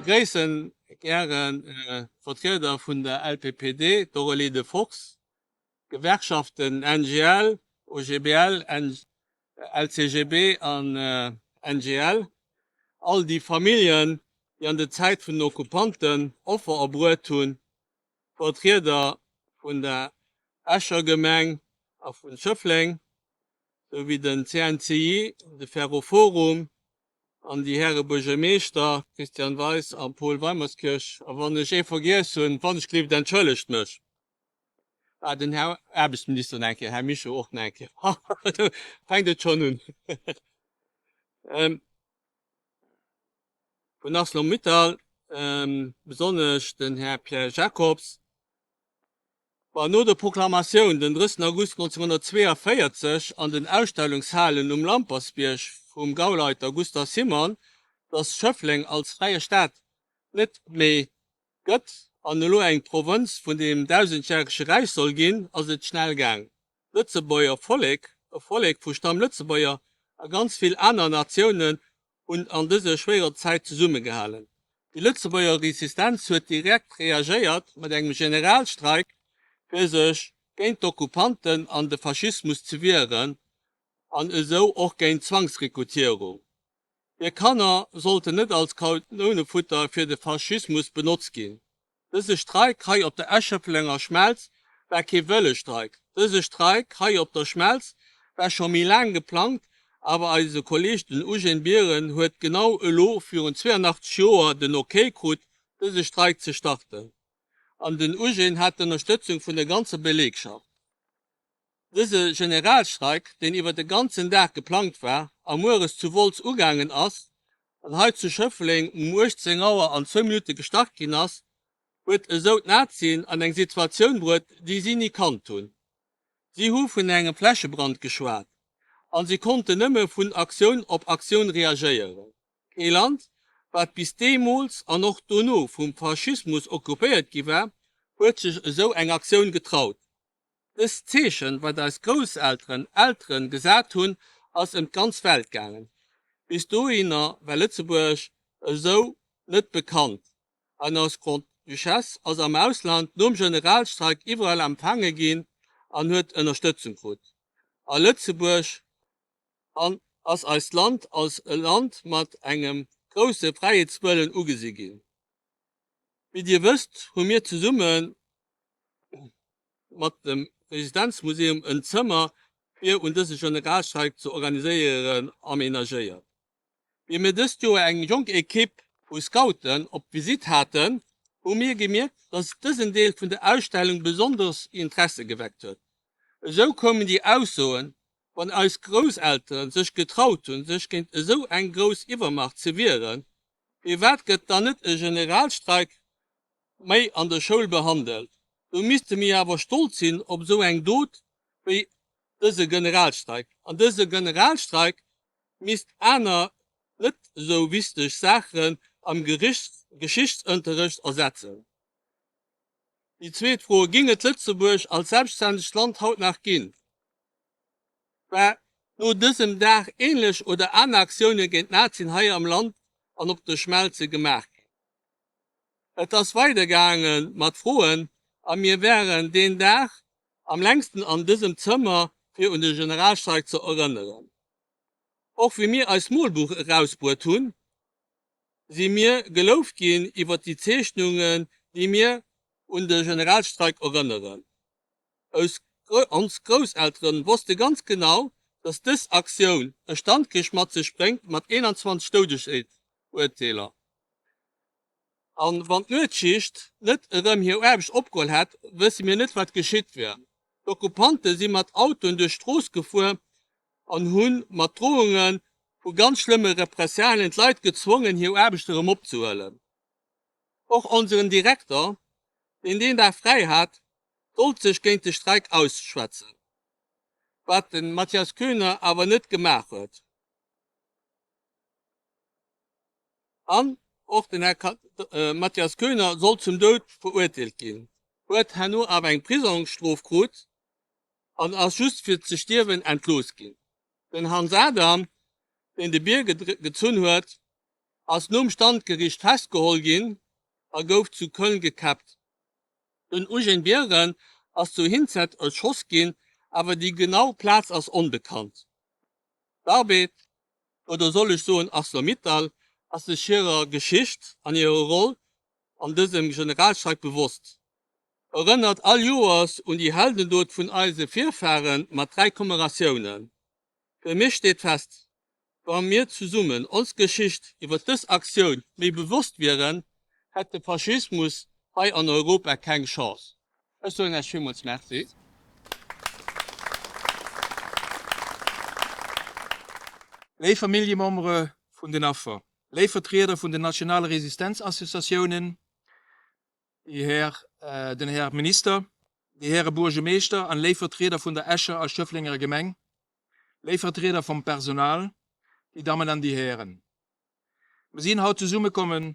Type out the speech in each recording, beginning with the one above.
Begréissen gären d'Vertrieder vun der LPPD, d'Aurélie de Fox, d'Gewerkschaften NGL, OGBL, LCGB an NGL, all déi Familljen, déi an der Zäit vun den Okkupanten Offer erbruet hunn, d'Vertrieder vun der Escher Gemeng a vu Schëffleng, sou wéi den CNCI, de Ferroforum an déi Häre Buergermeeschter Christian Weis a Paul Weimerskirch. A wann ech ee vergiess hunn, wann ech gleeft, entschëllegt mech. Ah, den Här Aarbechtsminister nach eng Kéier, Här Mischo och nach eng Kéier. Do fänkt et schonn un. Vun Arcelor-Mittal, besonnesch den Här Pierre Jacobs. Bon, no der Proklamatioun den 30 August 1942 an den Ausstellungshalen um Lampersbierg vum Gauleiter Gustav Simon, datt Schëffleng als fräie Staat net méi gëtt an elo eng Provënz vun deem dausendjärege Räich soll ginn, ass et schnell gaang. D'Lëtzebuerger Vollek, e Vollek vu Stamm Lëtzebuerger a ganz vill aner Natiounen hunn an dëser schwéierer Zäit zesummegehalen. Déi Lëtzebuerger Resistenz huet direkt reagéiert mat engem Generalstreik, fir sech géint d'Okkupanten an de Faschismus ze wieren an esou och géint d'Zwangsrekrutierung. Hir Kanner sollten net als Kanounefutter fir de Faschismus benotzt ginn. Dëse Streik hei op der Esch-Schëfflenger Schmelz war kee wëlle Streik. Dëse Streik hei op der Schmelz war scho méi laang geplangt, awer eise Kolleg den Eugène Biren huet genau elo virun 82 Joer den Ok krut, dëse Streik ze starten. An den Eugène hat d'Ënnerstëtzung vun der ganzer Belegschaft. Dëse Generalstreik, deen iwwer de ganzen Dag geplangt war a mueres zu Wolz ugaangen ass an hei zu Schëffleng um 18 Auer an zwou Minutte gestart ginn ass, huet esou d'Nazien an eng Situatioun bruet, déi si ni kannt hunn. Si hu vun engem Flächebrand geschwat an si konnten nëmme vun Aktioun op Aktioun reagéieren. Kee Land, wat bis deemools an och dono vum Faschismus okkupéiert gi war, huet sech esou eng Aktioun getraut. Dëst Zeechen, wat eis Grousselteren, Elteren gesat hunn, ass ëm d'ganz Welt gaangen. Bis dohinner war Lëtzebuerg esou net bekannt an eis Grande-Duchesse ass am Ausland nom Generalstreik iwwerall empfaange ginn an huet Ënnerstëtzung krut. A Lëtzebuerg an ass eist Land als e Land mat engem grousse Fräiheetswëllen ugesi ginn. Wéi Dir wësst, hu mir zesumme mat dem Resistenzmuseum en Zëmmer fir un dëse Generalstreik ze organiséieren amenagéiert. Wéi mir dëst Joer eng jonk Ekipp vu Scouten op Visitt haten, hu mir gemierkt, dass dësen Deel vun der Ausstellung besonderes Interesse geweckt huet. Esou koumen déi Aussoen, Wann eis Grousselteren sech getraut hunn, sech géint esou eng grouss Iwwermacht ze wieren, firwat gëtt dann net e Generalstreik méi an der Schoul behandelt. Do misste mir awer stolz sinn op esou eng Dot wéi dëse Generalstreik. An dëse Generalstreik misst aner net esou wichteg Saachen am Geschichtsunterrecht ersetzen. Déi zweet Fro, Ging et Lëtzebuerg als selbststännegt Land haut nach ginn? War no dësem Dag ähnlech oder aner Aktioune géint d'Nazien hei am Land an op de Schmelze gemaach ginn? Et ass weider gaange mat Froen a mir waren deen Dag am längsten an dësem Zëmmer fir un de Generalstreik ze erënneren. Och wéi mir eist Molbuch erausbruet hunn, si mir gelouft ginn iwwer déi Zeechnungen, déi mir un de Generalstreik erënneren. Ons Grousselteren wosste ganz genau, dass dës Aktioun e Standkrich mat sech bréngt mat 21 Doudesurteeler. An wann d'Nuetsschicht net erëm hir Aarbecht opgeholl hätt, wësse mir net wat geschitt wär. D'Okkupante si mat Autoen duerch d'Strooss gefuer an hu mat Drohunge vu ganz schlëmme Repressalien d'Leit gezwongen hir Aarbecht erëm opzehuelen. Och onseren Direkter, deen deen Dag fräi hat, sollt sech géint de Streik ausschwätzen, wat de Mathias Koener awer net gemaach huet. An och den Här Mathias Koener sollt zum Doud verurteelt ginn, huet herno awer eng Prisongsstrof krut an ass just fir ze stierwen entlooss ginn. Den Hans Adam, deen de Bier gezunn huet. Ass nom Standgeriicht festgeholl ginn a gouf zu Köln gekäppt. Den Eugène Biren ass zu Hinzert erschoss ginn, awer déi genau Plaz ass onbekannt. D'Arbed, oder soll ech soen Arcelor-Mittal, ass sech hirer Geschicht an hirer Roll an dësem Generalstreik bewosst, erënnert all Joers un déi Heldendot vun eise Virfahre mat 3 Commeratiounen. Fir mech steet fest, Wa mir zesummen ons Geschicht iwwer dës Aktioun méi bewosst wieren, hätt de Faschismus hei an Europa keng Chance. Ech soen Iech villmools Merci. Léif Familljemembere vun den Affer, léif Vertrieder vun den nationale Resistenzassociatiounen, déi Här, den Här Minister, déi Häre Buergemeeschter an léif Vertrieder vun der Escher a Schëfflenger Gemeng, Léif Vertrieder vum Personal, déi Dammen an déi Hären. Mir sinn haut zesummekommen,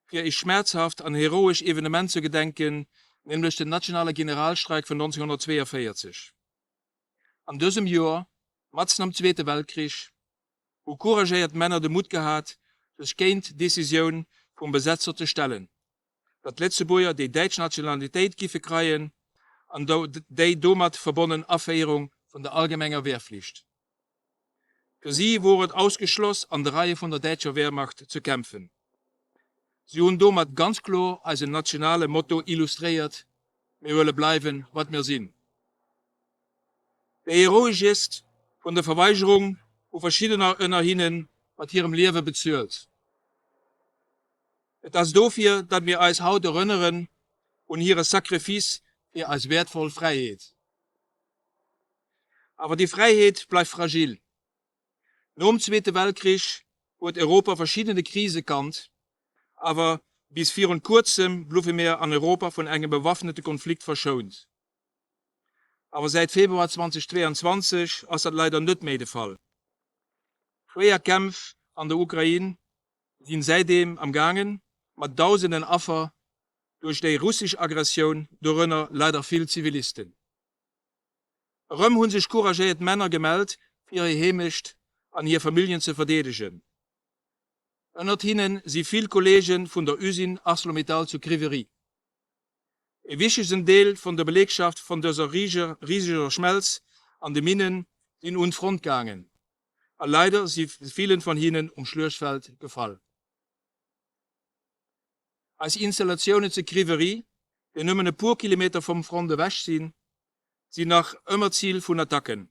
fir e schmäerzhaft an heroesch Evenement ze gedenken, nämlech den nationale Generalstreik vun 1942. An dësem Joer, matzen am Zweete Weltkrich, hu couragéiert Männer de Mutt gehat, sech géint d'Decisioun vum Besetzer ze stellen, datt d'Lëtzebuerger déi däitsch Nationalitéit giffe kreien an déi domat verbonnen Aféierung vun der allgemenger Wehrflicht. Fir si wor et ausgeschloss an de Reie vun der däitscher Wehrmacht ze kämpfen. Si hunn domat ganz kloer eisen nationale Motto illustréiert, Mir wëlle bleiwen, wat mir sinn. Déi heroesch Gest vun der Verweigerung hu verschiddener ënner hinne mat hirem Liewe bezuelt. Et ass dofir, datt mir eis haut erënneren un hire Sacrifice fir eis wäertvoll Fräiheet. Awer déi Fräiheet bleift fragil. Nom Zweete Weltkrich huet Europa verschiddene Krise kannt, awer bis virun kuerzem bloufe mir an Europa vun engem bewaffnete Konflikt verschount. Awer säit Februar 2022 ass dat leider net méi de Fall. Schwéier Kämpf an der Ukrain sinn säitdeem am gaangen, mat dausenden Affer duerch déi russesch Aggressioun, dorënner leider vill Zivilisten. Erëm hu sech couragéiert Männer gemellt, fir hir Heemecht an hir Familljen ze verdeedegen. Ënnert hinne si vill Kolleege vun der Usine Arcelor-Mittal zu Kryvyi Rih. E wichtegsten Deel vun der Belegschaft vun dëser riseger Schmelz an de Minne sinn un d'Front gaangen a leider si villen von hinnen um Schluechtfeld gefall. Eis Installatiounen zu Kryvyi Rih, déi nëmmen e puer Kilometer vum Front ewech sinn, sinn nach ëmmer Zil vun Attacken.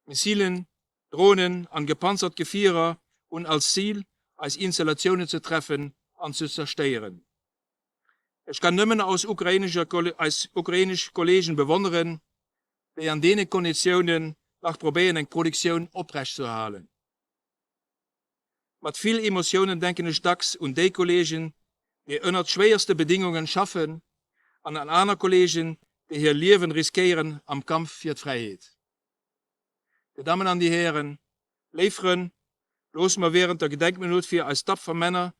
Missilen, Dronen an gepanzert Gefierer hunn als Zil, eis Installatiounen ze treffen an ze zerstéieren. Ech kann nëmmen aus ukrainescher eis ukrainesch Kollegen bewonneren, déi an deene Konditiounen nach probéieren eng Produktioun oprecht ze erhalen. Mat vill Emotiounen denken ech dacks un déi Kollegen, déi ënnert schwéierste Bedingungen schaffen an an aner Kollegen, déi hir Liewen riskéieren am Kampf fir d'Fräiheet. Dir Dammen an Dir Hären, léif Frënn, loosse mer während der Gedenkminutt fir eis tapfer Männer,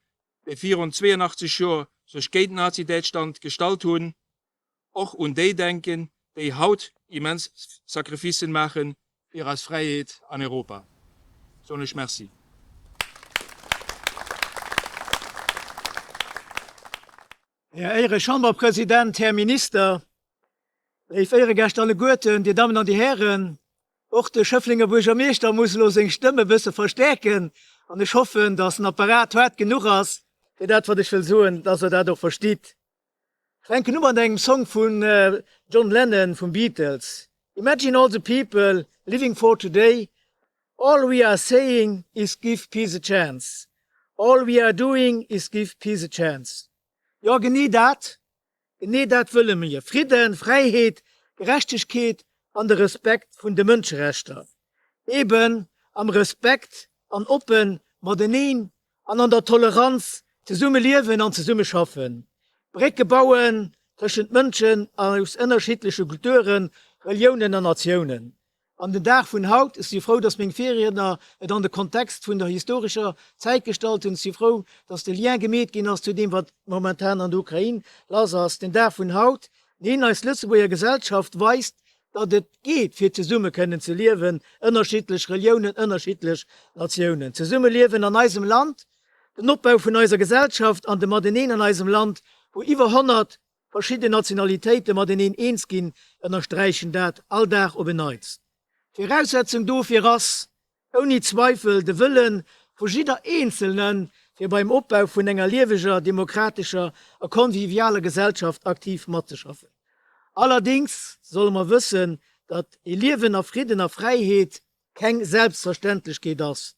déi virun 82 Joer sech géint Nazi-Däitschland gestallt hunn, och un déi denken, déi haut immens Sacrificen maache fir eis Fräiheet an Europa. Soen ech Merci. Här Éiere-Chamberpresident, Här Minister, léif Éieregäscht alleguerten, Dir Dammen an Dir Hären, och de Schëfflenger Buergermeeschter muss elo seng Stëmm e bësse verstäerken an ech hoffen, dass den Apparat haart genuch ass, fir dat, wat ech wëll soen, dass Der dat och verstitt. Fänken u mat engem Song vun John Lennon vun Beatles, Imagine all the people living for today, all we are saying is give peace a chance, all we are doing is give peace a chance. Jo, genee dat, genee dat wëlle mir, Fridden, Fräiheet, Gerechtegkeet an de Respekt vun de Mënscherechter. Eben am Respekt an oppen mateneen an an der Toleranz zesumme liewen an zesumme schaffen, Brécke bauen tëschent Mënschen aus ënnerschiddleche Kulturen, Reliounen an Natiounen. An den Dag vun haut, ech si frou, dass meng Virriedner et an de Kontext vun der historescher Zäit gestallt hunn, ech si frou, dass de Lien gemeet ginn ass zu deem, wat momentan an der Ukrain lass ass, den Dag vun haut, neen, eis Lëtzebuerger Gesellschaft weist, datt et geet fir zesumme kënnen ze liewen, ënnerschiddlech Reliounen, ënnerschiddlech Natiounen, zesumme liewen an eisem Land. Den Opbau vun eiser Gesellschaft an de Mateneen an eisem Land, wou iwwer 100 verschidden Nationalitéite mateneen eens ginn, ënnersträichen dat all Dag op en Neits. D'Viraussetzung dofir ass ouni Zweifel de Wëlle vu jidder Eenzelnen, fir beim Opbau vun enger lieweger, demokratescher a convivialer Gesellschaft aktiv matzeschaffen. Allerdéngs solle mer wëssen, datt e Liewen a Fridden a Fräiheet keng Selbstverständlechkeet ass.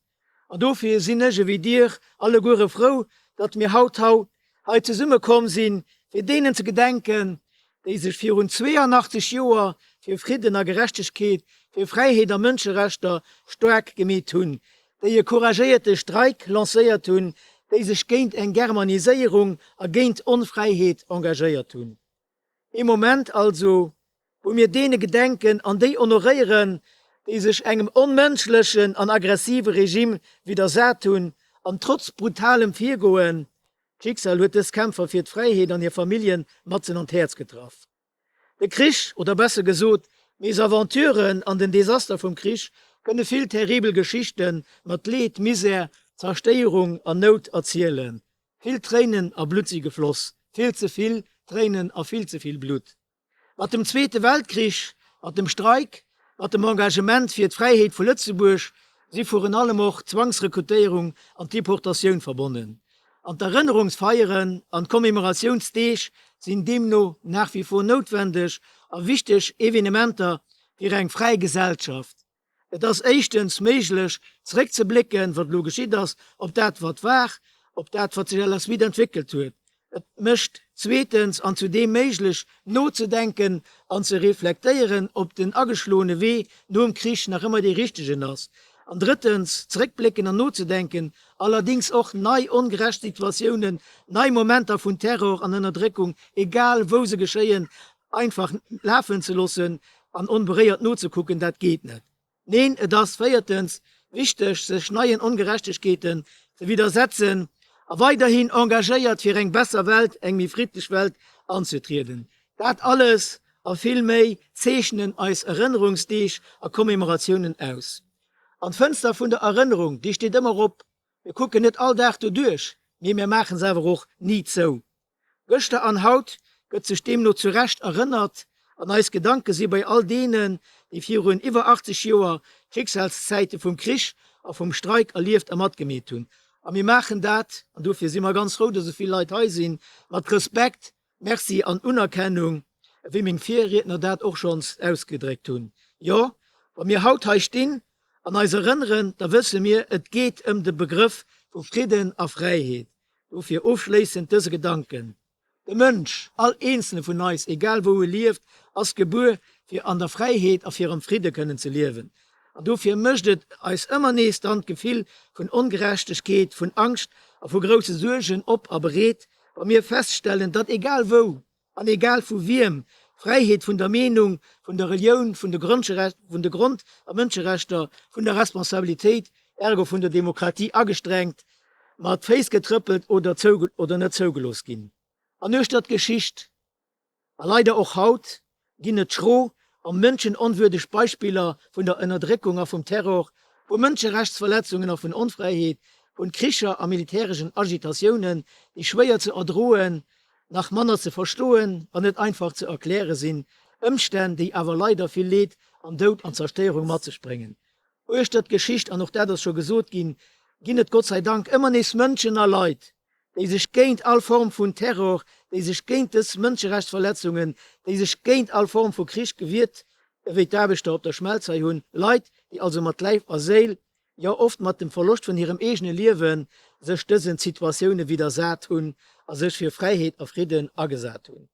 An dofir sinn ech ewéi Dir alleguere frou, datt mir haut hau hei zesumme komm sinn, fir deenen ze gedenken, déi sech virun 82 Joer fir Fridden a Gerechtegkeet, fir Fräiheet a Mënscherechter staark gemeet hunn, déi e couragéierte Streik lancéiert hunn, déi sech géint eng Germaniséierung a géint Onfräiheet engagéiert hunn. Ee Moment also, wou mir deene gedenken an déi honoréieren, déi sech engem onmënschlechen an aggressive Regime widdersat hunn an trotz brutalem Virgoen, d'Schicksal huet dës Kämpfer fir d'Fräiheet an hir Familljen matzen an d'Häerz getraff. De Krich, oder besser gesot d'Mésaventuren an den Desaster vum Krich kënne vill terribel Geschichte mat Leed, Misär, Zerstéierung an Nout erzielen. Vill Tréinen a Blutt si gefloss, vill ze vill Tréinen a vill ze vill Blutt. Mat dem Zweete Weltkrich, mat dem Streik, mat dem Engagement fir d'Fräiheet vu Lëtzebuerg si virun allem och d'Zwangsrekrutéierung an d'Deportatioun verbonnen. An d'Erënnerungsfeieren an d'Commemoratiounsdeeg sinn deemno nach wie vor noutwendeg a wichteg Evenementer fir eng fräi Gesellschaft. Et ass éischtens méiglech zeréckzeblécken, wat elo geschitt ass, op dat wat war, op dat wat sech à la suite entwéckelt huet. Et mécht zweetens an zudeem méiglech nozedenken an ze reflektéieren, ob den ageschloene Wee nom Krich nach ëmmer dee richtegen ass. An drëttens, zeréckblécken an nozedenken, allerdéngs och nei ongerecht Situatiounen, nei Momenter vun Terror an Ënnerdréckung, egal wou se geschéien, einfach lafen ze loossen an onberéiert nozekucken, dat geet net. Neen, et ass véiertens wichteg, sech neien Ongerechtegkeeten ze widdersetzen a weiderhin engagéiert fir eng besser Welt, eng méi friddlech Welt anzetrieden. Dat alles a vill méi zeechnen eis Erënnerungsdeeg a Commemoratiounen aus. An d'Fënster vun der Erënnerung, déi steet ëmmer op. Mir kucken net all Dag doduerch, mee mir maache se awer och ni zou. Gëschter an haut gëtt sech deemno zu Recht erënnert an eis Gedanke si bei all deenen, déi virun iwwer 80 Joer d'Schicksalszäite vum Krich a vum Streik erlieft a matgemeet hunn. A mir maachen dat, an dofir si mer ganz frou, dass esou vill Leit hei sinn, mat Respekt, Merci an Unerkennung, ewéi meng Virriedner dat och schonns ausgedréckt hunn. Jo, wa mir haut hei stinn an eis erënneren, da wësse mir, et geet ëm de Begrëff vu Fridden a Fräiheet. Dofir ofschléissend dëse Gedanken, De Mënsch, all eenzele vun eis, egal wou e lieft, ass gebuer, fir an der Fräiheet a fir am Fridde kënnen ze liewen. An dofir mécht et eis ëmmer nees dann d'Gefill vun Ongerechtegkeet, vun Angscht a vu grousse Suergen op a bereet, wa mir feststellen, datt egal wou, An egal vu wiem, d'Fräiheet vun der Meenung, vun der Relioun, vun de vun de Grond a Mënscherechter, vun der Responsabilitéit, ergo vun der Demokratie agestrengt, mat Féiss getrëppelt oder zou oder net zougelooss ginn. An uechter d'Geschicht, a leider och haut, ginn et schro a mënschenonwürdeg Beispiller vun der Ënnerdréckung a vum Terror, vu Mënscherechtsverletzungen a vun Onfräiheet, vun Kricher a militäreschen Agitatiounen, déi schwéier ze erdroen, nach manner ze verstoen an net einfach ze erkläre sinn, Ëmstänn, déi awer leider vill Leed an Doud an Zerstéierung mat sech bréngen. Uechter d'Geschicht, an och dat ass scho gesot ginn, ginn et Gott sei Dank ëmmer nees Mënschen a Leit, déi sech géint all Form vun Terror, déi sech géint dës Mënscherechtsverletzungen, déi sech géint all Form vu Krich gewiert, ewéi d'Aarbechter op der Schmelz hei hunn, Leit, déi also mat Läif a Séil, jo oft mat dem Verloscht vun hirem eegene Liewen, sech dësen Situatioune widdersat hunn a sech fir Fräiheet a Fridden agesat hunn.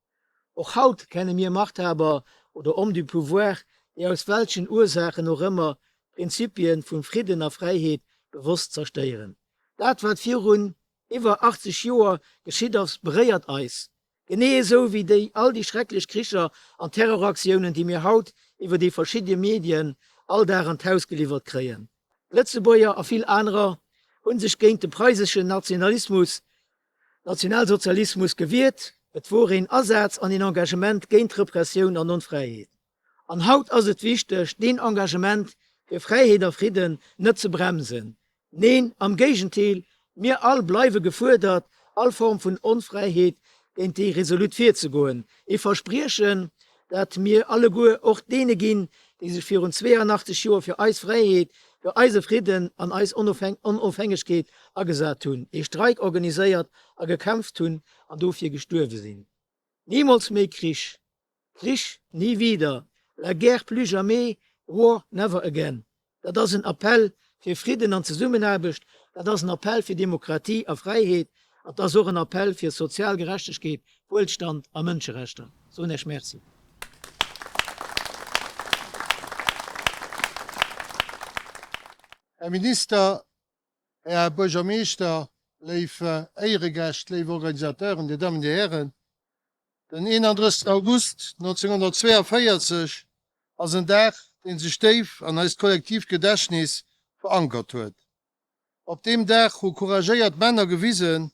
Och haut kenne mir Machthaber oder Hommes du pouvoir, déi aus welchen Ursaachen och ëmmer d'Prinzipien vum Fridden a Fräiheet bewosst zerstéieren. Dat wat virun iwwer 80 Joer geschitt ass, beréiert eis, genee esou wéi déi all déi schrecklech Kricher an Terroraktiounen, déi mir haut iwwer déi verschidde Medien all Dag an d'Haus geliwwert kréien. D'Lëtzebuerger a vill anerer hu sech géint de preiseschen Nationalismus, Nationalsozialismus gewiert. Et wor een Asaz an een Engagement géint Repressioun an Onfräiheet. An haut ass et wichteg, deen Engagement fir Fräiheet a Fridden net ze bremsen. Neen, am Géigentéel! Mir all bleiwe gefuerdert, all Form vun Onfräiheet géint déi resolut virzegoen. Ee Verspriechen, dat mir alleguer och deene ginn, déi sech virun 82 Joer fir eis Fräiheet, fir eise Fridden an eis Onofhängegkeet agesat hunn, ee Streik organiséiert a gekämpft hunn an dofir gestuerwe sinn. Nimools méi Krich! Krich nie wieder, La guerre plus jamais, War never again. Dat ass en Appell fir Fridden an Zesummenaarbecht, dat ass en Appell fir Demokratie a Fräiheet an 't ass och en Appell fir sozial Gerechtegkeet, Wuelstand a Mënscherechter. Soen Iech Merci. Här Minister, Här Buergermeeschter, léif Éieregäscht, léif Organisateuren, Dir Dammen, Dir Hären, den 31 August 1942 ass en Dag, dee sech déif an eist kollektiivt Gedächtnis verankert huet. Op deem Dag hu couragéiert Männer gewisen,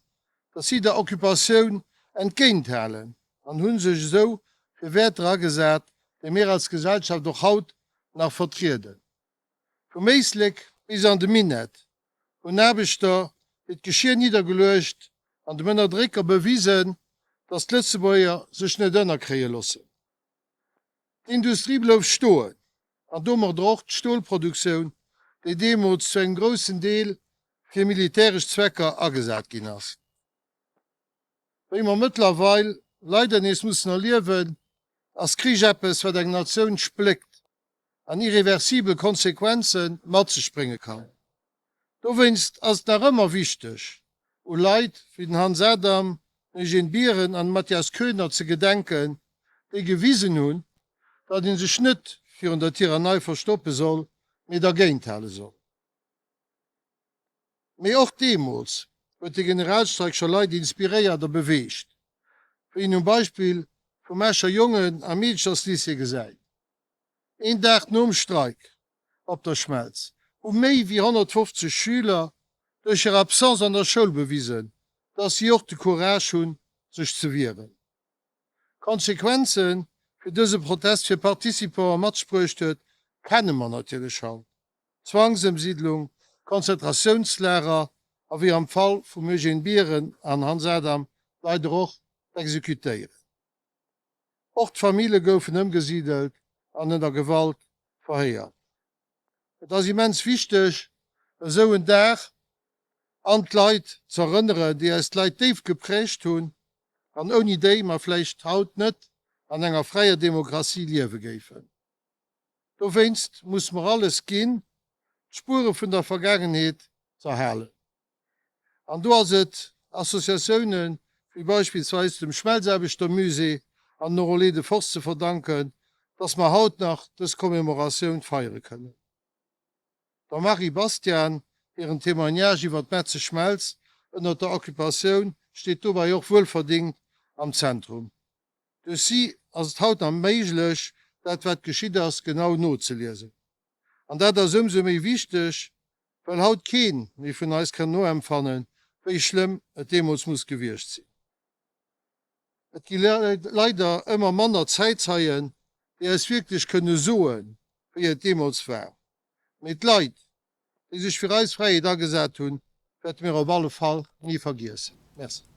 datt si der Occupatioun entgéinthalen an hu sech esou fir Wäerter agesat, déi mir als Gesellschaft och haut nach vertrieden. Vum Éislek bis an de Minett hunn Aarbechter hiert Geschir niddergeluecht an dem Ënnerdrécker bewisen, datt d'Lëtzebuerger sech net ënnerkréie loossen. D'Industrie blouf stoen an domadder och d'Stolproduktioun, déi deemools zu engem groussen Deel fir militäresch Zwecker agesat ginn ass. Wéi mer mëttlerweil leider nees mussen erliewen, ass Krich eppes, wat eng Natioun spléckt an irreversibel Konsequenze mat sech brénge kann. Dowéinst ass et nach ëmmer wichteg, u Leit wéi den Hans Adam, den Eugène Biren an de Mathias Koener ze gedenken, déi gewisen hunn, datt ee sech net virun der Tyrannei verstoppe soll, mee dergéinthale soll. Mee och deemools huet de Generalstreik scho Leit inspiréiert a beweegt, wéi een um Beispill vum Escher Jongen a Meedecherslycée gesäit. Een Dag nom Streik op der Schmelz hu méi wéi 150 Schüler duerch hir Absence an der Schoul bewisen, dass si och de Courage hunn, sech ze wieren. D'Konsequenzen, fir dëse Protest fir Participanten mat sech bruecht huet, kenne mer natierlech haut, Zwangsëmsiidlung, Konzentratiounslager a wéi am Fall vum Eugène Biren an Hans Adam leider och d'Exekutéieren. Och d'Famille goufen ëmgesidelt an ënner Gewalt verhéiert. Et ass immens wichteg, esou en Dag an d'Leit z'erënneren, déi eist Leit déif geprägt hunn an ouni déi mer vläicht haut net an enger fräier Demokratie liewe géifen. Dowéinst musse mer alles ginn, d'Spuere vun der Vergaangenheet z'erhalen. An do ass et Associatioune wéi beispillsweis dem Schmelzaarbechtermusée an den Enrôlés de Force ze verdanken, dass mer haut nach dës Commémoratioun feiere kënnen. Der Marie Bastian hiren Témoignage iwwer d'Metze Schmelz ënnert der Occupatioun steet dobäi och wuelverdingt am Zentrum. Duerch si ass et haut nach méiglech, dat wat geschitt ass, genau nozeliesen. An dat ass ëmsou méi wichteg, well haut kee méi vun eis kann noempfannen, wéi schlëmm et deemools muss gewiescht sinn. Et gi leider ëmmer manner Zäitzeien, déi eis wierklech kënne soen, wéi et deemools war. Mee d'Leit, déi sech fir eis Fräiheet agesat hunn, wäerte mir op alle Fall ni vergiessen. Merci.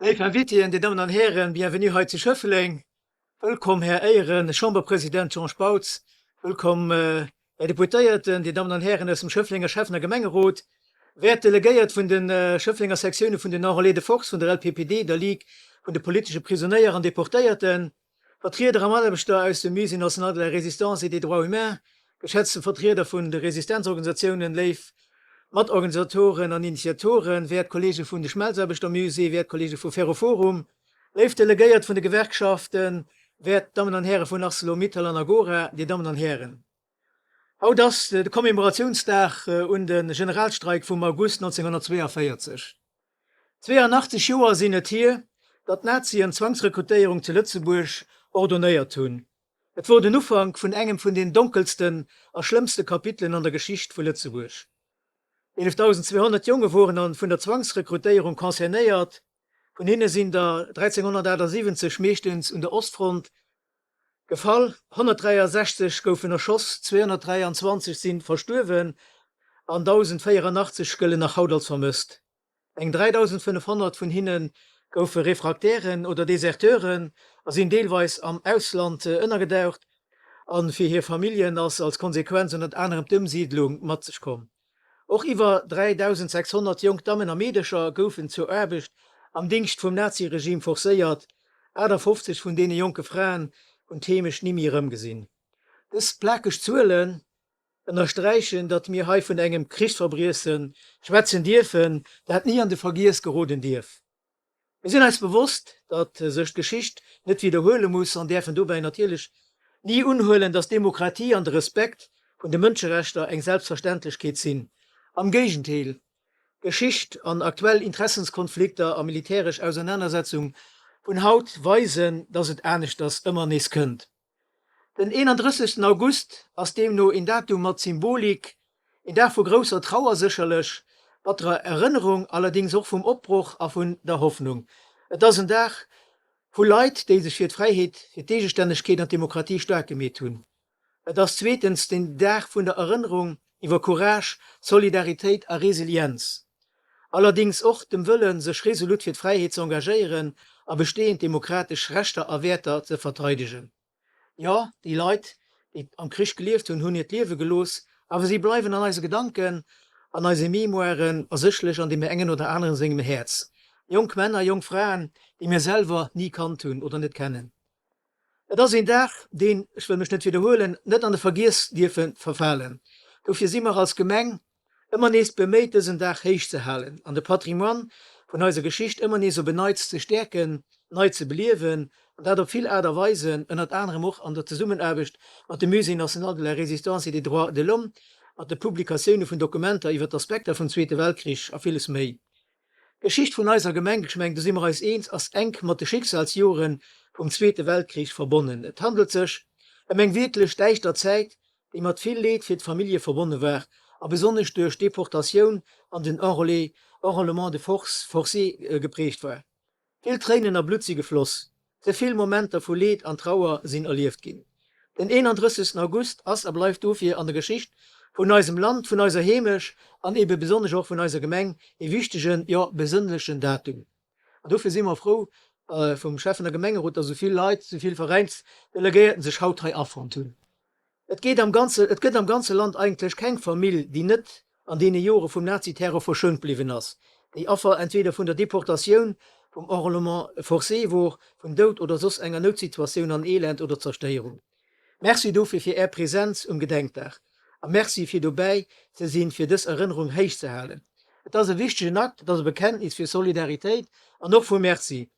Léif Invitéen, Dir Dammen an Hären, bienvenue hei zu Schëffleng. Wëllkomm, Här Éieren Chamberpresident Jean Spautz. Wëllkomm, Här. Här Deputéierten, Dir Dammen an Hären aus dem Schëfflenger Schäffen a Gemengerot, wäert Delegéiert vun de Schëfflenger Sektioune vun den Enrôlés de Force, vun der LPPD, der Ligue vun de politesche Prisonéier an Deportéierten, Vertrieder a Mataarbechter aus dem Musée national de la Résistance et des droits humains, geschätzte Vertrieder vun de Resistenzorganisatiounen, léif Matorganisatoren an Initiatoren, wäert Kollege vun de Schmelzaarbechtermusée, wäert Kollege vu Ferroforum, léif Delegéiert vun de Gewerkschaften, wäert Dammen an Häre vun Arcelor Mittal an Agora, Dir Dammen an Hären. Haut ass de Commemoratiounsdag un de Generalstreik vum August 1942. 82 Joer sinn et hier, datt d'Nazien d'Zwangsrekrutéierung zu Lëtzebuerg ordonéiert hunn. Et wor den Ufank vun engem vun den donkelsten a schlëmmste Kapitelen an der Geschicht vu Lëtzebuerg. 11.200 Jonge woren vun der Zwangsrekrutéierung concernéiert, vun hinne sinn der 1.378 meeschtens un der Ostfront Gefall, 163 goufen erschoss, 223 si verstuerwen an 1.084 gëllen nach haut als vermësst. Eng 3.500 vun hinne goufe Refractairen oder Deserteuren a sinn deelweis am Ausland ënnergedaucht a fir hir Familljen ass als Konsequenz ënnert anerem d'Ëmsiidlung mat sech komm. Och iwwer 3.600 jonk Dammen a Meedercher goufen zur Aarbecht am Dingscht vum Naziregime forcéiert. 58 vun deene jonke Fraen hunn d'Heemecht ni méi erëmgesinn. Dës plakeg Zuelen ënnersträichen, datt mir hei vun engem Krichsverbriesse schwätzen dierfen, dat ni an de Vergiess geroden dierf. Mir sinn eis bewosst, datt sech d'Geschicht net widderhuele muss an däerfen dobäi natierlech ni unhuelen, datt d'Demokratie an de Respekt vun de Mënscherechter eng Selbstverständlechkeet sinn. Am Géigendeel, d'Geschicht an aktuell Interessenskonflikter a militäresch Ausernanersetzung vun haut weisen, datt et aneschters ëmmer nees kënnt. Den 31. August ass deemno een Datum mat Symbolik, een Dag vu grousser Trauer sécherlech, batterer Erënnerung, allerdéngs och vum Opbroch a vun der Hoffnung. Et ass en Dag vu Leit, déi sech fir d'Fräiheet, fir d'Eegestännegkeet an d'Demokratie staark gemeet hunn. Et ass zweetens den Dag vun der Erënnerung iwwer Courage, Solidaritéit a Resilienz. Allerdéngs och dem Wëllen, sech resolut fir d'Fräiheet ze engagéieren a bestehend demokratesch Rechter a Wäerter ze verteidegen. Jo, déi Leit, déi am Krich gelieft hunn, hunn hiert Liewe gelooss, awer si bleiwen an eise Gedanken, an eise Mémoiren a sécherlech an deem engen oder aneren sengem Häerz. Jonk Männer, jonk Fraen, déi mir selwer ni kannt hunn oder net kennen. Et ass een Dag, deen, ech wëll mech net widderhuelen, net an de Vergiess dierfe verfalen. Dofir si mer als Gemeng ëmmer nees beméit, dësen Dag héich ze halen an de Patrimoine vun eiser Geschicht ëmmer nees op en Neits ze stäerken, nei ze beliewen, an dat op vill Aart a Weisen, ënnert anerem och an der Zesummenaarbecht mat dem Musée national de la Résistance et des droits de l'Homme, mat de Publikatioune vun Dokumenter iwwer d'Aspekter vum Zweete Weltkrich a villes méi. D'Geschicht vun eiser Gemeng, ech mengen do si mer eis eens, ass enk mat de Schicksalsjore vum Zweete Weltkrich verbonnen. Et handelt sech ëm eng wierklech däischter Zäit, déi mat vill Leed fir d'Famillje verbonne war a besonnesch duerch d'Deportatioun an den Enrôlé, Enrôlement de force, forcé geprägt war. Vill Tréinen a Blutt si gefloss, ze vill Momenter vu Leed an Trauer sinn erlieft ginn. Den 31. August ass a bleift dofir an der Geschicht vun eisem Land, vun eiser Heemecht an ebe besonnesch och vun eiser Gemeng ee wichtegen, jo besënnlechen Datum. An dofir si mer frou vum Schäffen a Gemengerot, dass esou vill Leit, esou vill Veräinsdelegéierten sech haut hei afonnt hunn. Et geet am ganze, et gëtt am ganze Land eigentlech keng Famill, déi net an deene Jore vum Naziterror verschount bliwwen ass, déi Affer entweder vun der Deportatioun, vum Enrôlement forcé wor, vum Doud oder soss enger Noutsituatioun an Elend oder Zerstéierung. Merci dofir fir Är Präsenz um Gedenkdag a Merci fir dobäi ze sinn, fir dës Erënnerung héich ze halen. Et ass e wichtegen Akt, et ass e Bekenntnis fir Solidaritéit an och vu Merci.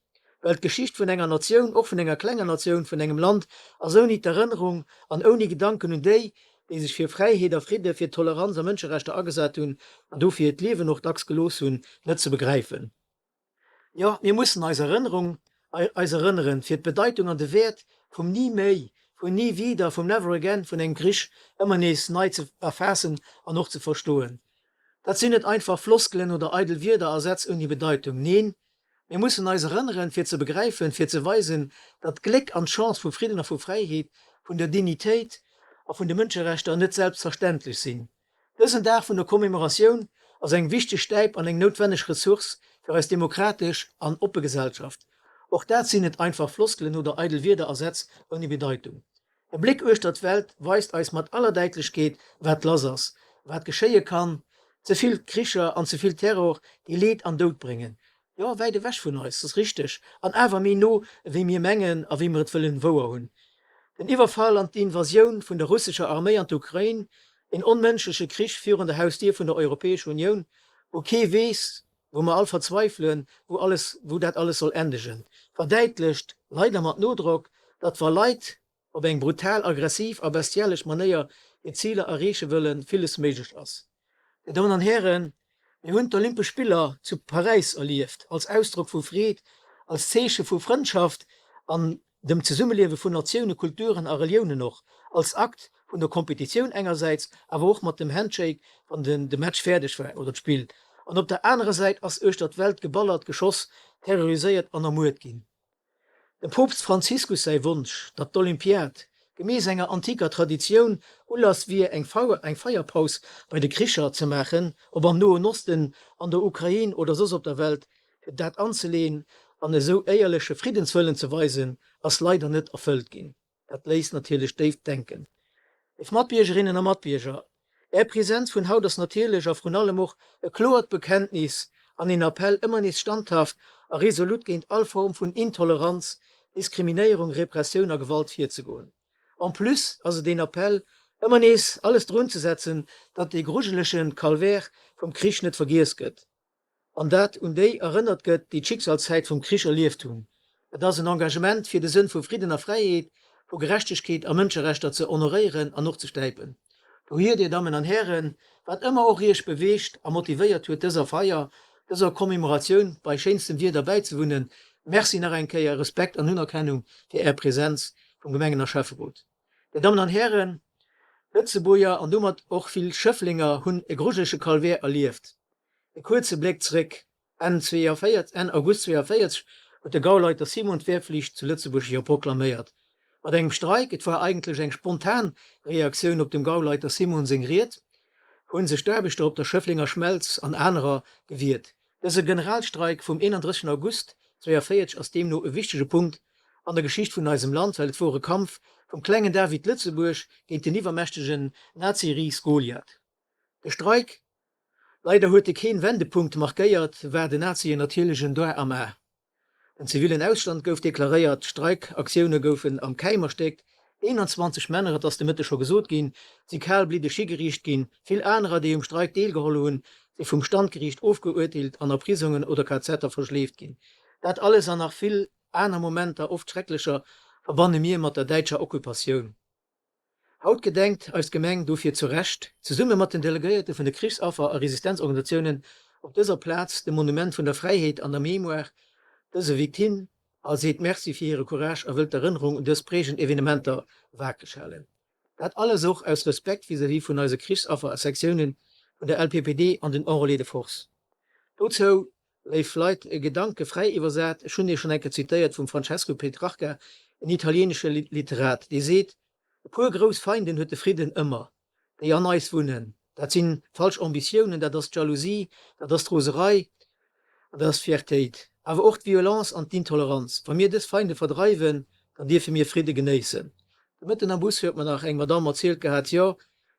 Well d'Geschicht vun enger Natioun, och vun enger klenger Natioun, vun engem Land, ass ouni d'Erënnerung an ouni Gedanken un déi, déi sech fir Fräiheet a Fridde, fir Toleranz a Mënscherechter agesat hunn an dofir hiert Liewen och dacks gelooss hunn, net ze begräifen. Jo, mir mussen eis Erënnerung, eis erënneren, fir d'Bedeitung an de Wäert vum Ni méi, vun Nie wieder, vum Never again, vun engem Krich ëmmer nees nei ze erfaassen an och ze verstoen. Dat sinn net einfach Floskelen oder eidel Wierder a Sätz ouni Bedeitung. Neen, Mir mussen eis erënneren, fir ze begräifen, fir ze weisen, datt d'Gléck an d'Chance vu Fridden a vu Fräiheet, vun der Dignitéit a vun de Mënscherechter net selbstverständlech sinn. Dësen Dag vun der Commémoratioun ass eng wichteg Stäip an eng noutwenneg Ressource fir eis demokratesch an oppe Gesellschaft. Och dat sinn net einfach Floskelen oder eidel Wierder a Sätz ouni Bedeitung. E Bléck uechter d'Welt weist eis mat aller Däitlechkeet, wat lass ass, wat geschéie kann, ze vill Kricher an ze vill Terror, déi Leed an Doud bréngen. Jo, wäit ewech vun eis, ass richteg, an awer méi no, ewéi mir mengen a wéi mir et wëllen wouer hunn. Den Iwwerfall an d'Invasioun vun der russescher Arméi an d'Ukrain, en onmënschleche Krich virun der Hausdier vun der Europäescher Unioun, wou kee weess, wou mer all verzweifelen, wou alles, wou dat alles soll endegen, verdäitlecht, leider mat Nodrock, datt wa Leit op eng brutal, aggressiv a bestialesch Manéier hir Ziler erreeche wëllen, villes méiglech ass. Dir Dammen an Hären, mir hunn d'Olympesch Spiller zu Paräis erlieft als Ausdrock vu Freed, als Zeeche vu Frëndschaft an dem Zesummeliewe vun Natiounen, Kulturen a Reliounen, och als Akt vun der Kompetitioun engersäits, awer och mat dem Handshake, wann den de Match fäerdeg war oder d'Spill. An op der anerer Säit ass uechter d'Welt geballert, geschoss, terroriséiert an ermuert ginn. Dem Poopst Franziskus säi Wonsch, datt d'Olympiad, gemäss enger antiker Traditioun, Ulass wier eng Feierpaus bei de Kricher ze maachen, ob am Noen Osten, an der Ukrain oder soss op der Welt, Fir dat anzeleeën an esou éierleche Friddenswëllen ze weisen, ass leider net erfëllt ginn. Dat léisst natierlech déif denken. Léif Matbiergerinnen a Matbierger, Är Präsenz vun haut ass natierlech a vrun allem och e kloert Bekenntnis an een Appell, ëmmer nees standhaft a resolut géint all Form vun Intoleranz, Diskriminéierung, Repressioun a Gewalt virzegoen. En plus ass et een Appell, ëmmer nees alles drunzesetzen, datt dee grujelege Calvaire vum Krich net vergiess gëtt. An dat un déi erënnert gëtt, déi d'Schicksalszäit vum Krich erlieft hunn. Et ass en Engagement, fir de Sënn vu Fridden a Fräiheet, vu Gerechtegkeet a Mënscherechter ze honoréieren an och ze stäipen. Dohier, Dir Dammen an Hären, wat ëmmer och Iech beweegt a motivéiert huet, dëser Feier, dëser Commémoratioun bei schéinstem Wieder bäizewunnen, Merci nach eng Kéier, Respekt an Unerkennung fir Är Präsenz vum Gemengen a Schäfferot. Dir Dammen an Hären, Lëtzebuerger an domat och vill Schëfflenger hunn e grujelege Calvaire erlieft. E kuerze Bléck zréck, Enn 42, Enn August 42 huet de Gauleiter Simon d'Wehrpflicht zu Lëtzebuerg jo proklaméiert. Mat engem Streik, et war eigentlech eng spontan Reaktioun op dem Gauleiter Simon seng Ried, hu sech d'Aarbechter op der Schëfflenger Schmelz an anerer gewiert. Dëse Generalstreik vum 31 August 42 ass deemno e wichtege Punkt an der Geschicht vun eisem Land, well et wor e Kampf vum klengen David Lëtzebuerg géint den iwwermächtegen Nazi-Ris Goliath. De Streik, leider huet e keen Wendepunkt markéiert, war den Nazien natierlech en Doar am A. Den zivillen Ausstand gouf deklaréiert, Streikaktioune goufen am Käim erstéckt, 21 Männer, et ass de Mëtteg scho gesot ginn, si kalbliddeg higeriicht ginn, vill anerer, déi um Streik deelgeholl hunn, si vum Standgeriicht ofgeurteelt an a Prisongen oder KZer verschleeft ginn. Dat alles an nach vill aner Momenter, oft schrecklecher, verbanne mir mat der däitscher Occupatioun. Haut gedenkt eis Gemeng dofir zu Recht, zesumme mat den Delegéierte vun de Krichsaffer a Resistenzorganisatiounen op dëser Plaz, dem Monument vun der Fräiheet an der Mémoire, dëse Victime a seet Merci fir hire Courage a wëllt d'Erënnerung un dës prägend Evenementer waakreg halen. Dat alles och aus Respekt vis-à-vis vun eise Krichsaffer a Sektiounen vun der LPPD an den Enrôlés de Force. Dozou Léif Leit, e Gedanke fräi iwwersat, ech hunn dee schonn eng Kéier zitéiert, vum Francesco Petrarca, en italienesche Literat, dee seet, E puer grouss Feinden huet de Fridden ëmmer, déi an eis wunnen, dat si falsch Ambitiounen, dat ass d'Jalousie, dat ass d'Roserei an dat ass d'Fiertéit, awer och d'Violence an d'Intoleranz. Wa mir dës Feinde verdreiwen, dann dierfe mir Fridde genéissen. De Mëtten am Bus huet mer nach eng Madamm erzielt gehat, jo,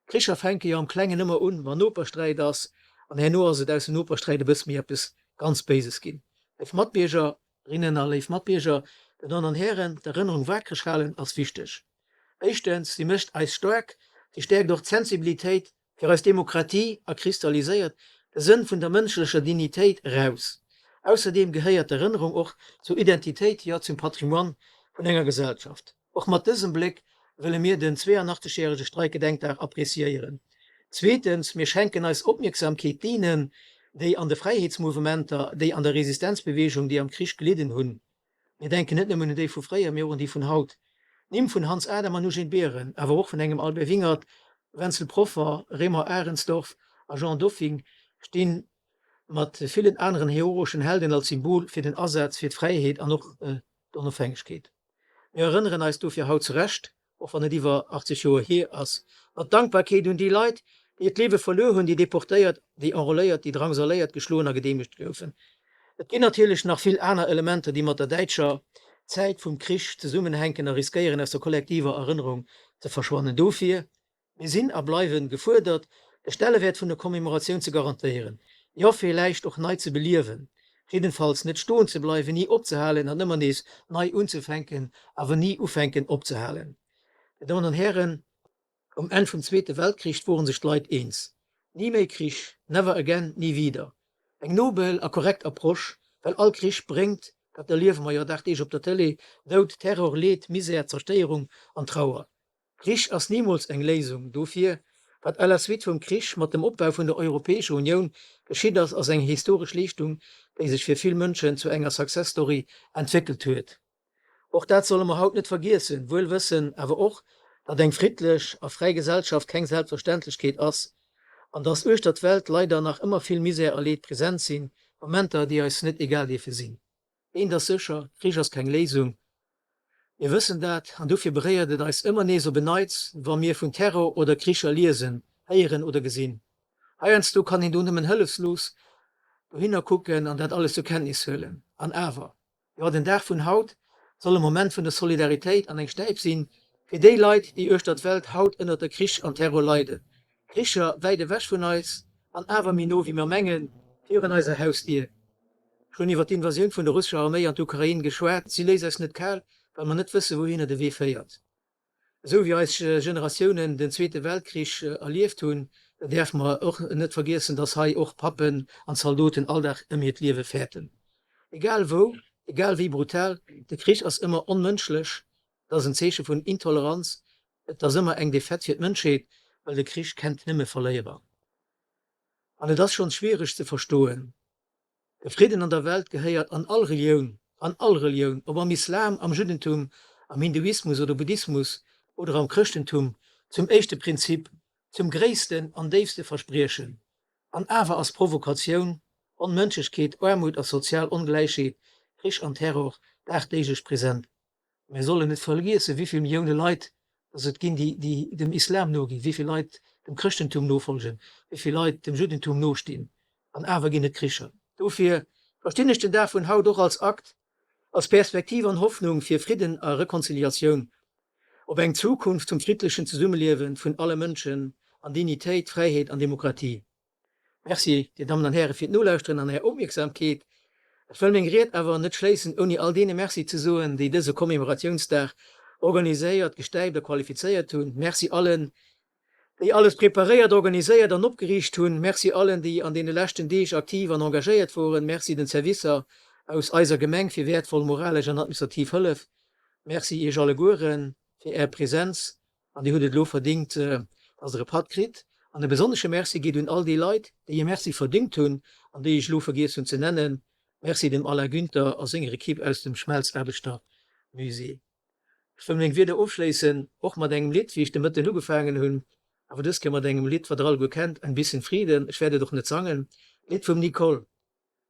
Kricher fänke jo am Klengen ëmmer un, wann Nopersträit ass, an herno ass et aus dem Nopersträit e bësse méi eppes ganz Béises ginn. Léif Matbiergerinnen a léif Matbierger, Dir Dammen an Hären, d'Erënnerung waakreg halen ass wichteg. Éischtens, si mécht eis staark, si stäerkt och d'Sensibilitéit fir eis Demokratie a kristalliséiert de Sënn vun der mënschlecher Dignitéit eraus. Ausserdeem gehéiert d'Erënnerung och zur Identitéit, jo zum Patrimoine vun enger Gesellschaft. Och mat dësem Bléck wëlle mir den 82 järege Streikgedenkdag appreciéieren. Zweetens, mir schenken eis Opmierksamkeet deenen, déi an de Fräiheetsmouvementer, déi an der Resistenzbewegung, déi am Krich gelidden hunn. Mir denken net nëmmen un déi vu fréier, mee och un déi vun haut. D'Nimm vun Hans Adam an Eugène Behren, awer och vun engem Albert Wingert, Wenzel Proffer, Raymond Arensdorf a Jean Doffing stinn mat villen aneren heroeschen Helden als Symbol fir den Asaz fir d'Fräiheet an och d'Onofhängegkeet. Mir erënneren eis dofir haut zu Recht, och wann et iwwer 80 Joer hier ass, mat Dankbarkeet un déi Leit, déi hiert Liewe verluer hunn, déi deportéiert, déi enrôléiert, déi drangsaléiert, geschloen a gedeemegt goufen. Et ginn natierlech nach vill aner Elementer, déi mat der däitscher. Zäit vum Krich zesummenhänken a riskéieren aus der kollektiver Erënnerung ze verschwannen. Dofir, mir sinn a bleiwen gefuerdert, de Stellewäert vun der Commemoratioun ze garantéieren, jo villäicht och nei ze beliewen, jiddenfalls net stoen ze bleiwen, ni opzehalen an ëmmer nees nei unzefänken, awer ni ufänken opzehalen. Dir Dammen an Hären, Um Enn vum Zweete Weltkrich woren sech d'Leit eens, Ni méi Krich, never again, nie wieder. Eng nobel a korrekt Approche, well all Krich bréngt, dat erliewe mer jo dagdeeglech op der Tëlee, Doud, Terror, Leed, Misär, Zerstéierung an Trauer. Krich ass nimools eng Léisung. Dofir, wat à la suite vum Krich mat dem Opbau vun der Europäescher Unioun geschitt ass, ass eng historesch Leeschtung, déi sech fir vill Mënschen zu enger Success Story entwéckelt huet. Och dat solle mer haut net vergiessen, wuel wëssen awer och, datt eng friddlech a fräi Gesellschaft keng Selbstverständlechkeet ass an datt uechter d'Welt leider nach ëmmer vill Misär a Leed present sinn, Momenter, déi eis net egal dierfe sinn. Eent ass sécher, Krich ass keng Léisung. Mir wëssen dat an dofir beréiert et eis ëmmer nees op en Neits, wa mir vun Terror oder Kricher liesen, héieren oder gesinn. Heiansdo kann een do nëmmen hëllefslos dohinner kucken an dat alles zur Kenntnis huelen. An awer. Jo, den Dag vun haut soll e Moment vun der Solidaritéit an eng Stäip sinn fir déi Leit, déi uechter d'Welt haut ënnert der Krich an Terror leiden. Kricher wäit ewech vun eis an awer méi no wéi mer mengen, virun eiser Hausdier. Ech hunn iwwer d'Invasioun vun der russescher Arméi an d'Ukrain geschwat. Si léisst eis net kal, well mer net wëssen, wouhinner de Wee féiert. Esou wéi eis Generatiounen den Zweete Weltkrich erlieft hunn, däerfe mer och net vergiessen, dass hei och Pappen an Zaldoten all Dag ëm hiert Liewe fäerten. Egal wou, egal wéi brutal, de Krich ass ëmmer onmënschlech, et ass en Zeeche vun Intoleranz, et ass ëmmer eng Defaite fir d'Mënschheet, well de Krich kennt nëmme Verléierer. An et ass schonns schwiereg ze verstoen, De Fridden an der Welt gehéiert an all Relioun, an all Relioun, ob am Islam, am Juddentum, am Hinduismus oder Buddhismus oder am Chrëschtentum, zum éischte Prinzip, zum gréissten an déifste Verspriechen. An awer ass Provokatioun, Onmënschlechkeet, Aarmut a sozial Ongläichheet, Krich an Terror dagdeeglech present. Mir sollen net vergiessen, wéi vill Millioune Leit dass et ginn, déi, déi dem Islam noginn, wéi vill Leit dem Chrëschtentum nofolgen, wéi vill Leit dem Juddentum nostinn. An awer ginn et Kricher. Dofir verstinn ech den Dag vun haut och als Akt, als Perspektiv an Hoffnung fir Fridden a Rekonziliatioun, op eng Zukunft vum friddlechen Zesummeliewe vun alle Mënschen an Dignitéit, Fräiheet an Demokratie. Merci, Dir Dammen an Hären, fir d'Nolauschteren an Är Opmierksamkeet. Ech wëll meng Ried awer net schléissen, ouni all deene Merci ze soen, déi dëse Commémoratiounsdag organiséiert, gestäipt a qualifizéiert hunn. Merci allen, déi alles preparéiert, organiséiert an opgeriicht hunn. Merci allen, déi an deene leschten Deeg aktiv an engagéiert woren. Merci den Servicer aus eiser Gemeng fir wäertvoll moralesch an administrativ Hëllef. Merci Iech allegueren fir Är Präsenz An Dir hutt et elo verdingt, dass Der e Patt kritt. An e besonnesche Merci geet un all déi Leit, déi e Merci verdingt hunn an déi ech elo vergiess hunn ze nennen. Merci dem Alain Günther a senger Equipe aus dem Schmelzaarbechtermusée. Ech wëll meng Wierder ofschléissen, och mat engem Lidd, wéi ech de Mëtten ugefaangen hunn, awer dës Kéier mat engem Lidd, wat Der alleguer kennt, Ein bisschen Frieden. Ech wäert et och net sangen, d'Lidd vum Nicole.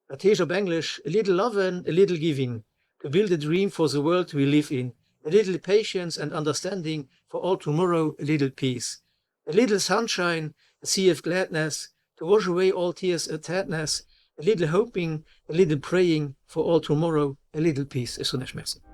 Dat heescht op Englesch, A little lovin', a little giving, to build a dream for the world we live in, a little patience and understanding for all tomorrow, a little peace, a little sunshine, a sea of gladness, to wash away all tears and sadness, a little hoping, a little praying for all tomorrow, a little peace. Ech soen Iech Merci.